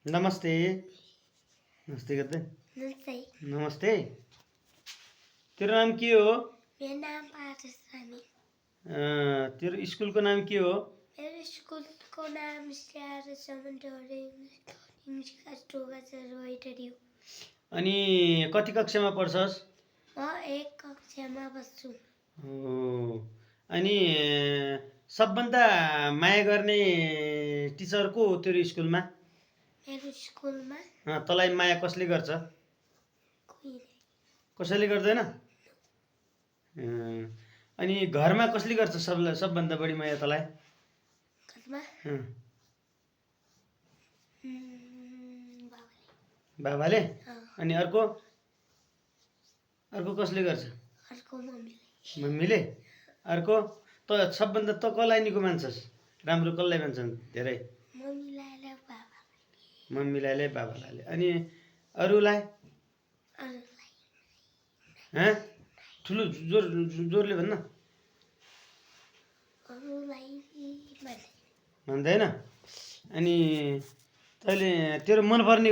नमस्ते। नमस्ते करते। नमस्ते। नमस्ते। तेरो नाम के हो? मेरो नाम पारस रानी। तेरो स्कुलको नाम के हो? मेरो स्कुलको नाम स्यार समन्टोरे इङ्ग्लिस क्लास 2 बैटरी हो। अनि कति कक्षामा पढ्छस्? म 1 कक्षामा बस्छु। हो। अनि सबभन्दा माया गर्ने टिचर को हो तेरो स्कुलमा? मेरो स्कुलमा तँलाई माया कसले गर्छ? कोही नै। कसैले गर्दैन? अनि घरमा कसले गर्छ सबभन्दा बढी माया तँलाई? घरमा अँ, बाबाले। बाबाले? अँ, अनि अर्को कसले गर्छ? अर्को मम्मीले। मम्मीले? अर्को त सबभन्दा त कसलाई निको मान्छस्? राम्रो कसलाई मान्छन् धेरै? मम्मीलाई र बाबालाई। मम्मीलाई बाबालाई। अनि अरूलाई? अरूलाई हाँ? ठुलो जोरले भन्न। अरूलाई मान्दैन। भन्दैन? अनि तैँले तेरो मनपर्ने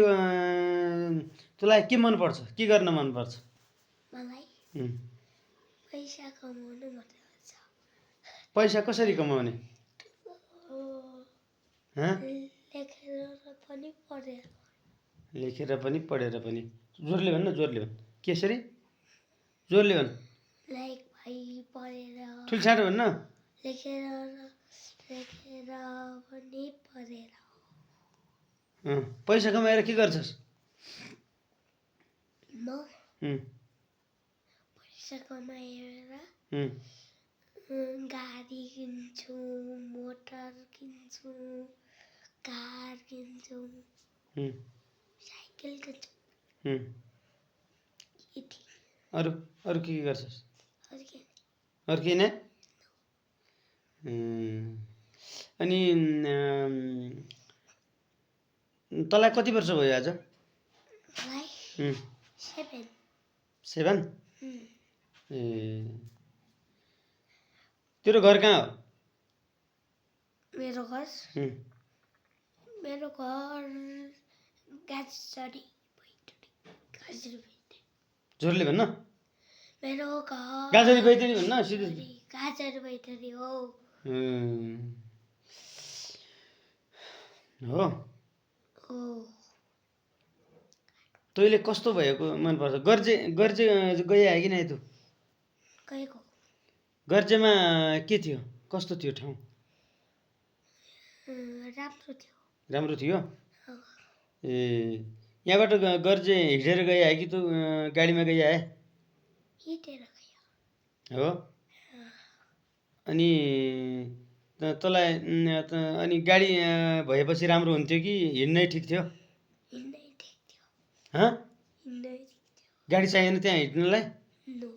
तँलाई के मनपर्छ? के गर्न मनपर्छ? मलाई उम्, पैसा कमाउनु मन पर्छ। पैसा कसरी कमाउने? हाँ? लेखेर पनि पढेर। लेखेर पनि पढेर पनि। जोरले भन्न, जोरले भन्न। कसरी? जोरले भन्न। लाइक भाइ पढेर ठुल्छाटो भन्न। लेखेर पनि पढेर। पैसा कमाएर के गर्छस्? म उम्, पैसा कमाएर उम्, गाडी किन्छु, मोटर किन्छु, कार किन्छु, उम्, साइकल किन्छु। उम्। यति। अरू अरू के गर्छस्? अरू के? अरू केही नै? अनि तँलाई कति वर्ष भयो आज? मलाई 7। 7? ए, तेरो घर कहाँ हो? मेरो घर उम्, मेरो घर गाजरी बैतडी। जोरले भन्न। मेरो घर गाजरी बैतडी भन्न सिधै। गाजर बैतडी हो। हो। हो। तैँले कस्तो भएको मनपर्छ? गर्जे गर्जे गइआए कि नै तँ? गएको। गर्जेमा के थियो? कस्तो थियो ठाउँ? राम्रो थियो। राम्रो थियो? अँ, ए, यहाँबाट गर्जे हिँडेर गइआए कि तँ गाडीमा गइआए? हिँडेर गयो। हो। अनि तँलाई अनि गाडी भएपछि राम्रो हुन्थ्यो कि हिँड्नै ठिक थियो? हिँड्नै ठिक थियो। हाँ? हिँड्नै ठिक थियो। गाडी चाहिएन त्यहाँ हिँड्नलाई? नो।